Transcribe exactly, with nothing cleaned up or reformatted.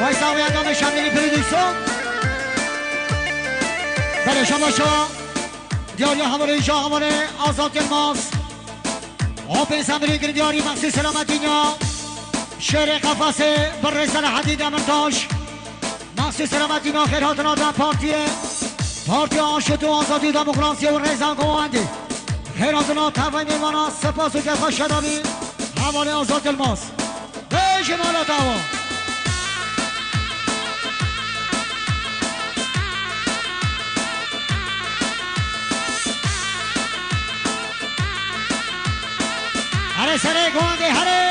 Vay sağ ol, Şamilî Prodüksiyon. Belê, şabaşa. Diyariya hevalê, ja hevalê Azad Yilmaz. Hopên semirî gir diyarî Mexsûs Selametîn ya. Şêrê Qefasê, bi rê Selahedîn Demirtaş. Mexsûs Selametîn ya, xêr hatina dem partiyê. Partiya Aşîtî û Azadî û Demokrasiyê û Rêza Govendî. Xêr hatina tevayê mêvana, spas û kefa şedabî. Hevalê Azad Yilmaz. Bêjin mala tawa. Here serê Govendê, here